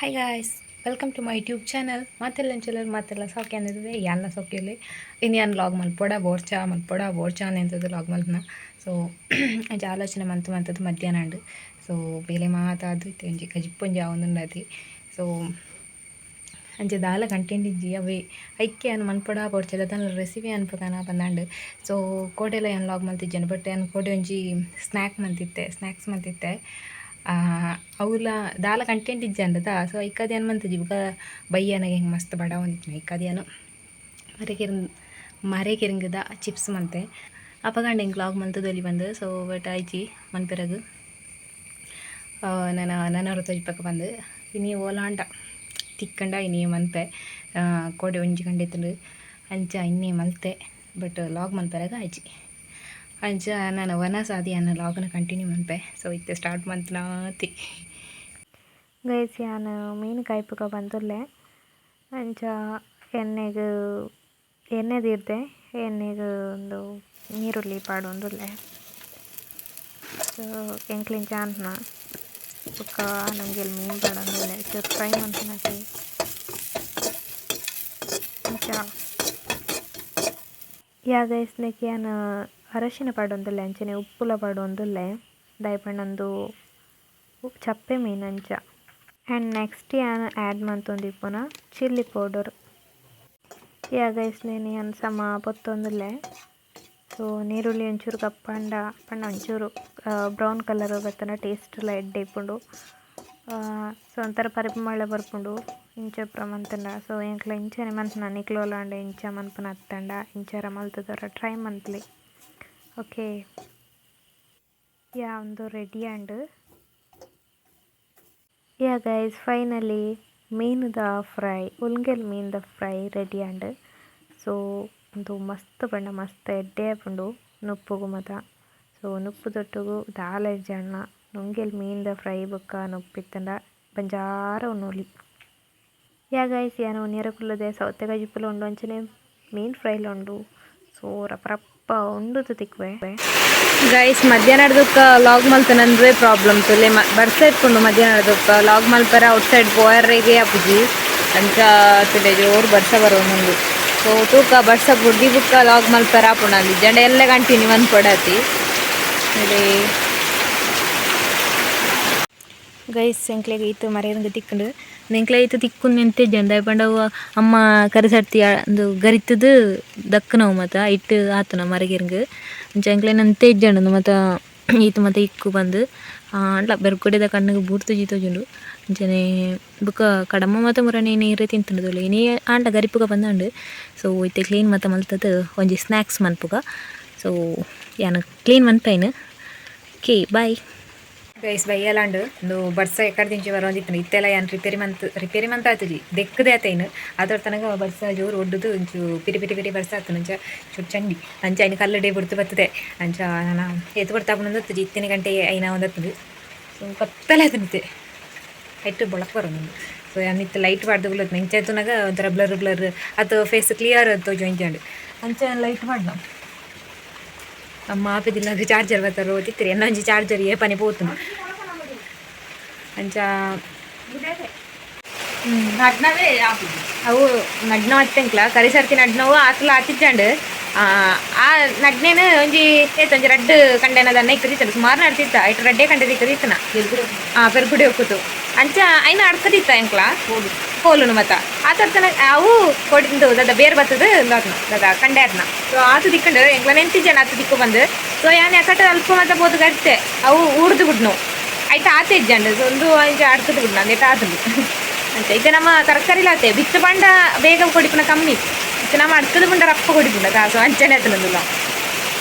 Hi guys, welcome to my YouTube channel. ಮಾತೆಲ್ಲ ಅಂಚೆಲ್ಲ ಮಾತೆಲ್ಲ ಸೌಖ್ಯ ಅಂದಿದ್ದೆ, ಎಲ್ಲ ಸೌಖ್ಯಲ್ಲಿ. ಇನ್ನು ಏನು ಲಾಗ್ ಮಲ್ಪೊಡ ಬೋರ್ಚಾ ಮಲ್ಪೊಡ ಬೋರ್ಚಾ ಎಂಥದ್ದು ಲಾಗ್ ಮಲ್ಪನ. ಸೊ ಅಂಚ ಆಲೋಚನೆ ಮಂತು ಮಂತದ್ದು ಮಧ್ಯಾಹ್ನ ಅಂಡು. ಸೊ ಬೇಲೆ ಮಾತಾದು ಇತ್ತೆ ಒಂಜಿ ಕಜಿಪ್ಪೊಂಜಿ ಆವೊಂದುಂಡತಿ. ಸೊ ಅಂಚ ದಾಲ ಕಂಟೆಂಟ್ ಇಜ್ಜಿ. ಅವೇ ಐಕೆ ಅನ್ ಮನ್ಪೊಡ ಬೋರ್ಚ ದಾದ ರೆಸಿಪಿ ಅನ್ಪದಾನ ಬಂದಾಂಡ್. ಸೊ ಕೋಡೆಲ ಏನು ಲಾಗ್ ಮಲ್ತಿಜ್ಜಾಂಡ್, ಬಟ್ ಯಾನ್ ಕೋಡೆ ಒಂಜಿ ಸ್ನ್ಯಾಕ್ ಮಂತಿತ್ತೆ, ಸ್ನ್ಯಾಕ್ಸ್ ಮಂತಿತ್ತೆ. ಅವುಲ ದಾಲ ಕಂಟೆಂಟ್ ಇಜ್ಜಾಂಡದ. ಸೊ ಐಕಾದ್ ಏನು ಮಂತಿಜಿ. ಬೊಕ ಬಯ್ಯನಾಗ ಹೆಂಗೆ ಮಸ್ತ್ ಬಡವೊಂದಿತ್ತು. ಐಕಾದ್ ಏನು ಮರೆಕಿರಂಗ್ ಮರೆಕಿರಂಗದ ಚಿಪ್ಸ್ ಮಂತೆ. ಅಪಗಾಂಡ ಎಂಕ್ ಲಾಗ್ ಮಲ್ತದೊಲಿ ಬಂದು. ಸೊ ಬಟ್ ಆಯ್ಜಿ ಮನ್ಪೆರಗು ನನ್ನ ನನೊರ ತೋಜಿಪಕ ಬಂದು. ಇನಿ ಓಲಾಂಡ ತಿಕ್ಕಂಡ ಇನಿ ಮನ್ಪೆ. ಕೋಡೆ ಒಂಜಿ ಗಂಟೆ ಅಂಚ ಇನ್ನೇ ಮಲ್ತೆ, ಬಟ್ ಲಾಗ್ ಮನ್ಪೆರಗ ಆಯ್ಜಿ. ಅಂಚ ನಾನು ವನಸ್ ಆದಿ ಅನ್ನ ಲಾಗ್ನ ಕಂಟಿನ್ಯೂ ಮನ್ಪೆ. ಸೊ ಇತ್ತೆ ಸ್ಟಾರ್ಟ್ ಮಂತ್ನಾತಿ. ಗೈಸ್, ಯಾನ್ ಮೀನು ಕಾಯ್ಪುಗ ಬಂದುಲ್ಲೆ. ಅಂಚ ಎಣ್ಣೆಗ್ ಎಣ್ಣೆ ದೀಡ್ದೆ, ಎಣ್ಣೆಗ್ ಉಂದು ನೀರುಳ್ಳಿ ಪಾಡೊಂದುಲ್ಲೆ. ಸೊ ಎಂಕ್ಲಿಂಚ ಆಂಡ್ನ ಬೊಕ್ಕ ನಮ್ಗೆಲ್ ಮೀನು ಪಾಡೊಂದುಲ್ಲೆ, ಚೂರು ಫ್ರೈ ಮನ್ಪುನಕಿ ಅಂಚ. ಯಾ ಗೈಸ್, ನೆಕ್ ಯಾನ್ ಅರಶಿನ ಪಾಡೊಂದುಲ್ಲೆ, ಅಂಚನೆ ಉಪ್ಪುಲ ಪಾಡೊಂದುಲ್ಲೆ. ದಾಯೆ ಪಂಡ ಉಂದು ಚಪ್ಪೆ ಮೀನು ಅಂಚ. ಆ್ಯಂಡ್ ನೆಕ್ಸ್ಟ್ ಯಾನ್ ಆ್ಯಡ್ ಮಂತೊಂದಿಪ್ಪುನ ಚಿಲ್ಲಿ ಪೌಡರ್. ಯಾ ಗೈಸ್, ನೆನ್ ಯಾನ್ ಸಮ ಪೊತ್ತೊಂದುಲ್ಲೆ. ಸೊ ನೀರುಳ್ಳಿ ಒಂಚೂರು ಕಪ್ಪಾಂಡ ಪಂಡ ಒಂಚೂರು ಬ್ರೌನ್ ಕಲರ್ ಬತ್ತುಂಡ ಟೇಸ್ಟ್ ಲ ಎಡ್ಡೆ ಇಪ್ಪುಂಡು. ಸೊ ಒಂಥರ ಪರಿಮಳ ಬರ್ಪುಂಡು ಇಂಚ ಪೂರ ಮಂತುಂಡ. ಸೊ ಎಂಕ್ಲ ಇಂಚನೆ ಮನ್ಪುನ, ನಿಕ್ಲೋಲಾಂಡ ಇಂಚ ಮನ್ಪುನ ಅತ್ತಂಡ ಇಂಚರ ಮಲ್ತುದರ ಟ್ರೈ ಮನ್ಪುಲೆ. ಓಕೆ, ಯಾ, ಉಂದು ರೆಡಿ ಆಂಡ್. ಯಾ ಗೈಸ್, ಫೈನಲಿ ಮೀನುದ ಫ್ರೈ, ಉಲ್ಗೆಲ್ ಮೀನ್ದ ಫ್ರೈ ರೆಡಿ ಆಂಡ್. ಸೊ ಉಂದು ಮಸ್ತ್ ಪಂಡ ಮಸ್ತ್ ಎಡ್ಡೆ ಆಪುಂಡು ನುಪ್ಪುಗು ಮಾತ. ಸೊ ನುಪ್ಪುದೊಟ್ಟುಗು ದಾಲ ಇಜ್ಜಾಂಡ ನುಂಗೆಲ್ ಮೀನ್ದ ಫ್ರೈ ಬೊಕ್ಕ ನುಪ್ಪು ಇತ್ತುಂಡ ಬಂಜಾರ ಉನ್ನೊಲಿ. ಯಾ ಗೈಸ್, ಯಾನ್ ಉನಿಯರ ಕುಲ್ಲುದೆ. ಸೌತೆ ಕಜಿಪುಲ ಉಂಡು, ಅಂಚನೆ ಮೀನ್ ಫ್ರೈಲ ಉಂಡು. ಸೊ ರಪ್ಪ ರಪ್ಪ ಉಂಡುದು ತಿಕ್ಕುವೆ. ಗೈಸ್, ಮಧ್ಯಾಹ್ನದಕ್ಕ ಲಾಗ್ ಮಲ್ತನಂದ್ರೆ ಪ್ರಾಬ್ಲಮ್ ತುಲೆ. ಬರ್ಸ ಇತ್ಕೊಂಡು ಮಧ್ಯಾಹ್ನದಕ್ಕ ಲಾಗ್ ಮಲ್ಪರ ಔಟ್ ಸೈಡ್ ಪೋಯರ್ರೆಗೆ ಅಪುಜಿ. ಅಂಚ ತುಲೆ ಜೋರು ಬರ್ಸ ಬರೋನುಂಡು. ಸೊ ತೂಕ, ಬರ್ಸ ಬುಡ್ಡಿ ಬುಕ್ಕ ಲಾಗ್ ಮಲ್ಪರ ಆಪುಂಡು ಅಂದಿಜ್ಜಂಡ ಎಲ್ಲ ಕಂಟಿನ್ಯೂ ಮನ್ಪೊಡತಿ. ಇಲ್ಲಿ ಗೈಸ್, ಎಂಕ್ಲೆಗ್ ಈತ್ ಮರೆಯಂಗ ತಿಕ್ಕುಂಡು. ಎಂಕ್ಲೆ ಈತ್ ತಿಕ್ಕುಂದು ಎಂತೆಜ್ಜಂಡ. ದಾಯೆ ಪಂಡ ಅವು ಅಮ್ಮ ಕರಿಸರ್ತಿ ಅಂದು ಗರಿತದು ದಕ್ಕನವು ಮತ ಇಟ್ಟು ಆತನ ಮರಗಿರಂಗ್. ಅಂಚ ಎಂಕ್ಲೆನ ಎಂತೆ ಇಜ್ಜಂಡ ಮತ ಈತ್ ಮತ ಇಕ್ಕು ಬಂದು. ಅಂಡ್ಲ ಬೆರ್ಕೊಡೆದ ಕಣ್ಣಿಗೆ ಬೂರ್ತು ತೋಜುಂಡು. ಅಂಚನೆ ಬೊಕ ಕಡಮ ಮತ ಮುರನೆ ನೀರು ತಿಂತುಂಡು. ಇನಿ ಆಂಡ ಗರಿಪುಗ ಬಂದಂಡು. ಸೊ ಇತ್ತೆ ಕ್ಲೀನ್ ಮತ ಮಲ್ತದು ಒಂಜಿ ಸ್ನ್ಯಾಕ್ಸ್ ಮನ್ಪುಗ. ಸೊ ಯಾನ್ ಕ್ಲೀನ್ ಮನ್ಪೈನ್. Okay, bye guys. ಬಯ್ಯಲಾಂಡ್. ಒಂದು ಬರ್ಸ ಎಕ್ಕಡ ಬರೋಂದಿತ್ತು. ಇತ್ತೆಲ್ಲ ಯಾನ್ ರಿಪೇರಿ ಮಂತ್ ರಿಪೇರಿ ಮಂತ್ ಆತುಜಿ, ದೆಕ್ಕದೆ ಆತೈನು. ಅದರ ತನಕ ಬರ್ಸ ಜೋರು ಒಡ್ಡುದು ಒಂಚು ಪಿರಿ ಪಿರಿ ಪಿರಿ ಬರ್ಸ ಆತು. ಅಂಚ ಚೂರು ಚಂಡಿ. ಅಂಚ ಐನ ಕಲ್ಲಡೆ ಬುಡ್ತು ಬರ್ತದೆ. ಅಂಚ ನಾನು ಏತು ಬರ್ತಾ ಒಂದತ್ತುಜಿ. ಇತ್ತಿನ ಗಂಟೆ ಐನ ಒಂದತ್ತದು. ಸೊ ಕತ್ತಲೆ ಆತನಿತ್ತೆ, ಲೈಟ್ ಬೊಳಕ್ ಬರೋದು. ಸೊ ಇತ್ತು ಲೈಟ್ ಪಾಡ್ದು ಕುಲ್ಲತ್. ಇಂಚ ತುನಗ ಒಂಥರ ಬ್ಲರ್ ಬ್ಲರ್ ಅದು, ಫೇಸ್ ಕ್ಲಿಯರ್ ತೋಜು ಇಂಚಾಂಡ್. ಅಂಚ ಲೈಟ್ ಪಾಡ್ನ. ಅಮ್ಮ ಆಪೆದಿಲ್ಲ ಚಾರ್ಜರ್ ಬರ್ತಾರೋ ತಿತ್ತರಿ. ಎನ್ನ ಒಂಜಿ ಚಾರ್ಜರ್ ಏಪನೆ ಪೋತುಂಡು ಅಂಚ. ನಡ್ನವೇ. ಅವು ನಡ್ನ ಅತ್ತೆಂಕ್ಲ ಕರಿಸರ್ತಿ ನಡ್ನವು ಆತಲ ಆತಿಜ್ಜಾಂಡ್. ಆ ನಡ್ನೇನು ಒಂಜಿ ಏತ್ ಒಂಜಿ ರಡ್ಡ್ ಕಂಡೆನ ದನ್ನ ಇಕ್ಕದಿತ್ತಲ್ಲ. ಸುಮಾರು ನಡ್ತಿತ್ತ. ಐಟ್ ರಡ್ಡೆ ಕಂಡೆ ತಿಕ್ಕದಿತ್ತನ. ಆ ಪೆರ್ಗುಡೆ ಒಕ್ಕುತು. ಅಂಚ ಐನ ಅಡ್ಕದಿತ್ತ ಎಂಕ್ಲ ಕೋಲುನು ಮತ್ತ ಆತರ್ತನ. ಅವು ಕೊಡಿಂದು ದಾದ ಬೇರ್ ಬತ್ತದ ದಾದ ಕಂಡೆ ಆತ್ನ. ಸೊ ಆತು ದಿಕ್ಕಂಡು ಎಂಕ್ಲ ನೆಂತಿಜ್ಜಾಂಡ್ ಆತು ದಿಕ್ಕು ಬಂದು. ಸೊ ಯಾನ್ ಯಾಕಟ ಅಲ್ಪ ಮತ್ತ ಪೋತು ಗರ್ತೆ, ಅವು ಊರ್ದು ಬಿಡ್ನು. ಆಯ್ತು, ಆತೆ ಇಜ್ಜಾಂಡ್. ಸೊ ಒಂದು ಅಂಚ ಅಡ್ಕದು ಬಿಡ್ನು ಅಂದೇಟ ಆತುಂಡು. ಅಂಚ ಇತ್ತೆ ನಮ್ಮ ತರಕಾರಿ ಆತೆ ಬಿತ್ತು ಪಂಡ ಬೇಗ ಕೊಡಿಪುನ ಕಮ್ಮಿ ಇತ್ತೆ. ನಮ್ಮ ಅಡ್ಕದ ಪಂಡ ರಪ್ಪ ಕೊಡಿಪುಂಡ. ಸೊ ಅಂಚನೆ ಆತನಂದುಲ್ಲ.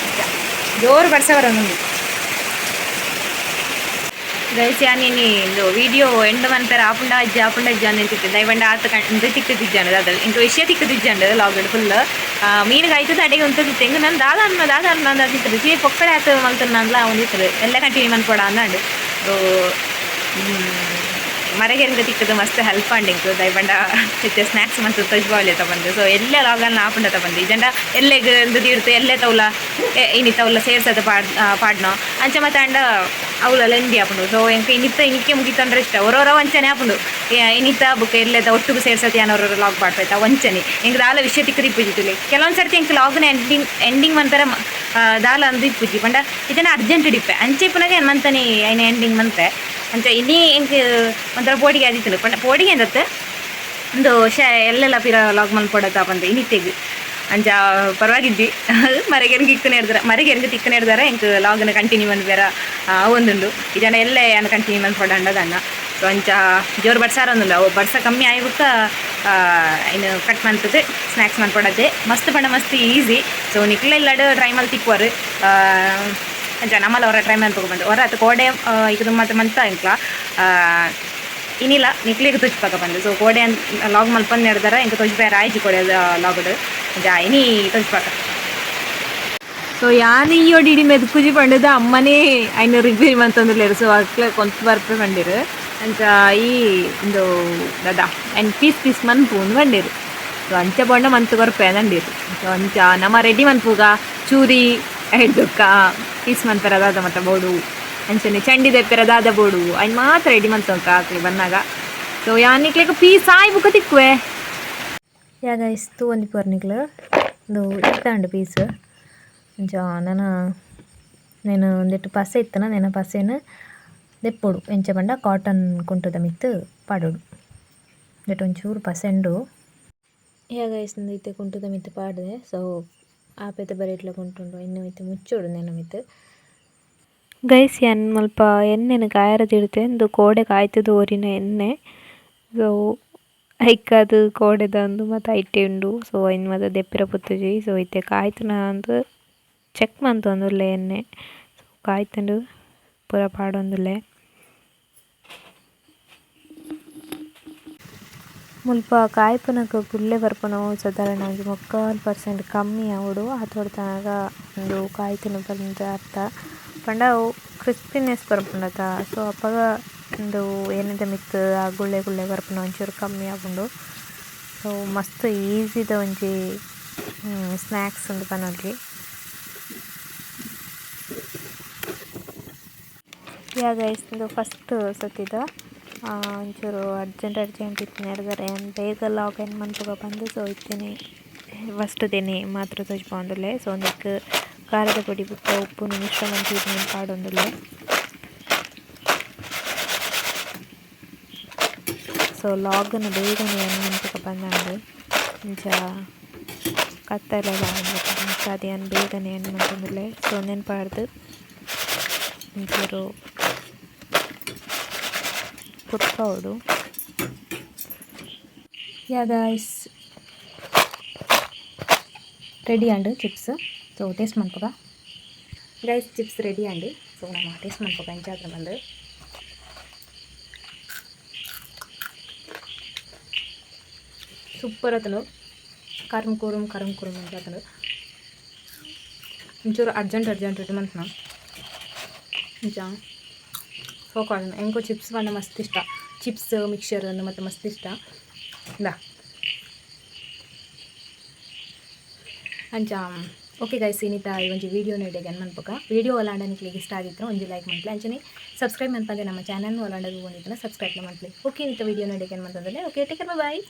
ಜೋರು ಬರ್ಸ ಬರೋನುಂಡು ಗೈಸ್. ಯಾನಿನಿ ಇಂದು ವಿಡಿಯೋ ಎಂಡ್ ಮನ್ಪೆರ ಆಪುಂಡ ಅಜ್ಜ, ಆಪುಂಡ ಅಜ್ಜ ಅಂತಿತ್ತು. ದಯವಂಡ ಆತ ಕಂಡು ತಿಕ್ಕದಿಜ್ಜಾಂಡ್. ಅದ ಇಂಕ ವಿಷಯ ತಿಕ್ಕದಿಜ್ಜಾಂಡ್. ಲಾಗಡ್ ಫುಲ್ ಮೀನು ಆಯ್ತದ ಅಡಿಗೆ ಉಂತದಿತ್ತು. ಹೆಂಗ ನಾನು ದಾದ ಅನ್ನ ದಾದ ಅನ್ನ ಅಂದಿತ್ತು. ಸೀ ಪೊಕ್ಕಡೆ ಆತ ಮಲ್ತನ ಅಂದ್ಲ ಒಂದಿತ್ತು. ಎಲ್ಲ ಕಂಟಿನ್ಯೂ ಮನ್ಪೊಡ ಅಂದಾಂಡ್. ಸೊ ಮರಗೆರಂಗ ತಿಕ್ಕದು ಮಸ್ತ್ ಹೆಲ್ಪ್ ಆಂಡ್ ದಯಪಂಡ ಇತ್ತೆ ಸ್ನ್ಯಾಕ್ಸ್ ಮಸ್ತ್ ತೊಜ್ಬಾವಲಿ ಬಂದು. ಸೊ ಎಲ್ಲ ಲಾಗಲ್ನ ಆಪುಂಡತ ಬಂದು ಇಜಂಡ ಎಲ್ಲೆಗ್ ಇಂದು ದೀಡ್ತು ಎಲ್ಲೆ ತೌಲ ಇನಿ ತೌಲ ಸೇರ್ಸದ ಪಾಡ್ ಪಾಡ್ನೋ ಅಂಚ ಮತ್ತೆ ಅಂಡ ಅವುಲ ಲೆಂದಿ ಆಪುಂಡು. ಸೊ ಎಂಕ್ ಇನಿತ್ತ ಇನಿಕ್ಕೆ ಮುಗಿತಂಡ್ರೆ ಇಷ್ಟ ಒರೋರ ವಂಚನೆ ಆಪುಂಡು. ಇನಿತ ಬುಕ್ಕ ಎಲ್ಲೆದ ಒಟ್ಟುಗು ಸೇರ್ಸತಿ ಯಾನ್ ಒರೋರ ಲಾಗ್ ಪಾಡ್ಪೈತ ವಂಚನೆ ಎಂಕ್ ದಾಲ ವಿಷಯ ತಿಕ್ಕದು ಇಪ್ಪುಜಿ ತುಲೆ. ಕೆಲವೊಂದು ಸರ್ತಿ ಎಂಕ್ ಲಾಗ್ನ ಎಂಡಿಂಗ್ ಎಂಡಿಂಗ್ ಮಂತರ ದಾಲ ಅಂದು ಇಪ್ಪುಜಿ ಪಂಡ ಇದನ್ನ ಅರ್ಜೆಂಟ್ ಇಡಿಪ್ಪೆ ಅಂಚೆ ಇಪ್ಪುನಾಗ ಏನ್ ಮಂತನಿ ಐನ ಎಂಡಿಂಗ್ ಮಂತೆ. ಅಂಚ ಇನಿ ಎಂಕ್ ಒಂಥರ ಪೋಡಿಗೆ ಆದಿತ್ತುಂಡು ಪಂಡ ಪೋಡಿಗೆ ಎಂದತ್ತು ಒಂದು ಶೇ ಎಲ್ಲೆಲ್ಲ ಪಿರ ಲಾಗ್ ಮಲ್ಪೊಡತ ಪಂದ್ ಇನಿತ್ತೆಗ್ ಅಂಚ ಪರವಾಗಿದ್ದಿ ಮರೆಗೆರ್ಗೆ ಇಕ್ಕನೆ ಹಿಡ್ದಾರ ಮರೆಗೆರ್ಗೆ ತಿಕ್ಕನೆ ಹಿಡ್ದಾರೆ ಎಂಕ್ ಲಾಗ್ನ ಕಂಟಿನ್ಯೂ ಮನ್ಪೆರ ಒಂದುಂಡು ಇಜನ ಎಲ್ಲೆ ಯಾನ್ ಕಂಟಿನ್ಯೂ ಮನ್ಪೊಡಂಡ ದಾನ್ನ. ಸೊ ಅಂಚ ಜೋರು ಬರ್ಸಾರ ಒಂದುಂಡು ಅವು ಬರ್ಸ ಕಮ್ಮಿ ಆಯಿ ಬುಕ್ಕ ಇನ್ನು ಕಟ್ ಮಂತದೆ ಸ್ನ್ಯಾಕ್ಸ್ ಮನ್ಪೊಡತೆ ಮಸ್ತ್ ಪಂಡ ಮಸ್ತ್ ಈಸಿ. ಸೊ ನಿಕ್ಲೆ ಇಲ್ಲಡ್ ಟ್ರೈ ಮಲ್ತ್ ತಿಕ್ಕುವರು ಅಂಚ ನಮ್ಮಲ ಹೊರ ಟ್ರೈ ಮಲ್ಪೊಗು ಬಂದು ಹೊರ ಅತ್ತ ಕೋಡೆ ಈಗ ಮತ್ತೆ ಮಂತ ಎಂಕ್ಲ ಇನಿಲ ನಿಕ್ಲೆಗ್ ತೊಜ್ಪಾಕ ಬಂದು. ಸೊ ಕೋಡೆ ಲಾಗ್ ಮಲ್ಪಂದು ಹಿಡ್ದಾರ ಎಂಕ್ ತೊಜ್ಪೇರ ಆಯ್ಜಿ ಕೋಡೆ ಲಾಗ್ಡ್ ಅಂಚ ಇನಿ ತೊಜ್ಪಾಕ. ಸೊ ಯಾನ್ ಈ ಒಡಿಡಿ ಮೆದುಕುಜಿ ಪಂಡದ ಅಮ್ಮನೇ ಐನ ರಿಪೇರಿ ಮಂತೊಂದುಲ್ಲೆರ್. ಸೊ ಅಕ್ಲೆ ಕೊಂತ್ ಬರ್ಪೆ ಪಂಡೆರ್ ಅಂಚ ಈ ಇಂದು ದಾದಾ ಐನ್ ಪೀಸ್ ಪೀಸ್ ಮನ್ಪು ಅಂದ್ ಪಂಡೆರ್. ಸೊ ಅಂಚ ಪಂಡ ಮಂತ್ ಕೊರ್ಪೆ ಅಂದಂಡೆರ್. ಸೊ ಅಂಚ ನಮ ರೆಡಿ ಮನ್ಪುಗ ಚೂರಿ ಐಡ್ದೊಕ್ಕ ಪೀಸ್ ಮನ್ಪೆರ ದಾದ ಮತ್ತ ಬೋಡು ಅಂಚನೆ ಚಂಡಿ ದೆಪ್ಪೆರ ದಾದ ಬೋಡು ಐನ್ ಮಾತ್ರ ರೆಡಿ ಮಂತೊಂಕ ಅಕ್ಲೆ ಬನ್ನಾಗ. ಸೊ ಯಾನ್ ನಿಕ್ಲೆಗ್ ಪೀಸ್ ಆಯ್ ಬುಕ್ಕ ತಿಕ್ಕುವೆ. ಯಾ ಗೈಸ್ ತೂವೊಂದಿಪ್ಪುವರ್ ನಿಕ್ಲು ಉಂದು ಇತ್ತಾಂಡ್ ಪೀಸ್. ಅಂಚ ನನ ನೆನ್ ಉಂದೆಟ್ ಪಸೆ ಇತ್ತುಂಡ ನೆನ ಪಸೆನ್ ದೆಪ್ಪೊಡು ಎಂಚ ಪಂಡ ಕಾಟನ್ ಕುಂಟುದ ಮಿತ್ತ್ ಪಾಡೊಡು ಉಂದೆಟ್ ಒಂಚೂರು ಪಸೆ ಉಂಡು. ಯಾ ಗೈಸ್ ಉಂದು ಇತ್ತೆ ಕುಂಟುದ ಮಿತ್ತ್ ಪಾಡ್ದೆ. ಸೊ ಆಪೆತ ಬರಿಟ್ಲ ಕುಂಟು ಉಂಡು ಐನ ಮಿತ್ತ್ ಮುಚ್ಚೊಡು ನೆನ ಮಿತ್ತ್. ಗೈಸ್ ಯಾನ್ ಮುಲ್ಪ ಎಣ್ಣೆನ್ ಕಾಯೆರೆ ದೀಡ್ದೆ ಉಂದು ಕೋಡೆ ಕಾಯ್ತುದು ಒರಿನ ಎಣ್ಣೆ. ಸೊ ಐಕಾದ್ ಕೋಡೆದ ಉಂದು ಮಾತ ಐಟೆ ಉಂಡು. ಸೊ ಐನ್ ಮಾತ ದೆಪ್ಪೆರೆ ಪೊತ್ತುಜಿ. ಸೊ ಇತ್ತೆ ಕಾಯ್ತುನ ಅಂದ್ ಚೆಕ್ ಮಂತೊಂದುಲ್ಲೆ ಎಣ್ಣೆ. ಸೊ ಕಾಯ್ತುಂಡು ಪೂರ ಪಾಡೊಂದುಲ್ಲೆ. ಮುಲ್ಪ ಕಾಯ್ಪುನಗ ಗುಳ್ಳೆ ಬರ್ಪುನವು ಸಾಧಾರಣ ಒಂಜಿ ಮುಕ್ಕಾಲ್ ಪರ್ಸೆಂಟ್ ಕಮ್ಮಿ ಆವೊಡು ಆತೊಡ್ತಾನಗ ಉಂದು ಕಾಯ್ತುಂಡು ಪಂದ್ ಅರ್ಥ ಪಂಡ ಅವು ಕ್ರಿಸ್ಪಿನೆಸ್ ಬರ್ಪುಂಡತ. ಸೊ ಅಪಗ ಉಂದು ಎಣ್ಣೆದ ಮಿತ್ತ್ ಆ ಗುಳ್ಳೆ ಗುಳ್ಳೆ ಬರ್ಪುನ ಒಂಚೂರು ಕಮ್ಮಿ ಆಪುಂಡು. ಸೊ ಮಸ್ತ್ ಈಸಿದ ಒಂಜಿ ಸ್ನ್ಯಾಕ್ಸ್ ಉಂದು ಪನೊಲಿ. ಯಾ ಗೈಸ್ ಉಂದು ಫಸ್ಟ್ ಸತಿದ ಒಂಚೂರು ಅರ್ಜೆಂಟ್ ಅರ್ಜೆಂಟ್ ಇತ್ತಿನ ಯಾನ್ ಬೇಗ ಲಾಗ್ ಎಂಡ್ ಮನ್ಪುಗ ಪಂದ್. ಸೊ ಇತ್ತೆನೆ ಫಸ್ಟ್ ದೇನೆ ಮಾತ್ರ ತೋಜಿಪಾವೊಂದುಲ್ಲೆ. ಸೊ ಉಂದೆಕ್ ಖಾರದ ಪೊಡಿ ಬೊಕ್ಕ ಉಪ್ಪುನು ಮಿಶ್ರ ಮಂತ್ ಪಾಡೊಂದುಲ್ಲೆ. ಸೊ ಲಾಗ್ನ್ ಬೇಗನೆ ಎಂಡ್ ಮನ್ಪುಗ ಪಂದಾಂಡ್ ಇಂಚ ಕತ್ತಲೆಲ ಅಂಚಾದ್ ಯಾನ್ ಬೇಗನೆ ಎಂಡ್ ಮಂತೊಂದುಲ್ಲೆ. ಸೊ ಉಂದೆನ್ ಪಾಡ್ದ್ ಒಂಚೂರು ಕುದ್ಪಾವೊಡು. ಯಾ ಗೈಸ್ ರೆಡಿ ಆಂಡ್ ಚಿಪ್ಸ್. ಸೊ ಟೇಸ್ಟ್ ಮನ್ಪುಗ ಗೈಸ್ ಚಿಪ್ಸ್ ರೆಡಿ ಆಂಡ್. ಸೊ ನಮ ಟೇಸ್ಟ್ ಮನ್ಪುಗ ಎಂಚಾತ್ರ ಬಂದು. ಸೂಪರ್ ಆತುಂಡು ಕರ್ಮ್ ಕುರುಮ್ ಕರ್ಮ್ ಕುರುಮ್ ಅಂತ ಆತುಂಡು. ಒಂಚೂರು ಅರ್ಜೆಂಟ್ ಅರ್ಜೆಂಟ್ ಇಟ್ಟು ಮಂತ್ನ ಇಂಚ ಸೋಕಾಲ್ ಎಂಕು ಚಿಪ್ಸ್ ಪಂಡ ಮಸ್ತ್ ಇಷ್ಟ. ಚಿಪ್ಸ್ ಮಿಕ್ಸರ್ ಮತ್ತು ಮಸ್ತ್ ಇಷ್ಟ. ಇಂದಾ ಅಂಚ ಓಕೆ ಗೈಸ್ ಇನಿತ ಈ ಒಂಜಿ ವೀಡಿಯೋ ಇಡೆಗ್ ಮನ್ಪುಗ ವೀಡಿಯೋ ಒಲಾಂಡ ನಿಕ್ಲೆಗ್ ಇಷ್ಟ ಆಗಿತ್ತು ಒಂಜಿ ಲೈಕ್ ಮನ್ಪುಲೆ ಅಂಚನೆ ಸಬ್ಸ್ಕ್ರೈಬ್ ಮನ್ಪಂದೆ ನಮ್ಮ ಚಾನಲ್ ಒಲಾಂಡ ಒಂದಿತ್ತನ ಸಬ್ಸ್ಕ್ರೈಬ್ ಮನ್ಪುಲೆ. ಓಕೆ ಇನಿತ ವೀಡಿಯೋ ಇಡೆಗ್ ಮಂತಂದ್ರೆ ಓಕೆ ಟೇಕ್ ಕೇರ್ ಬಾಯ್.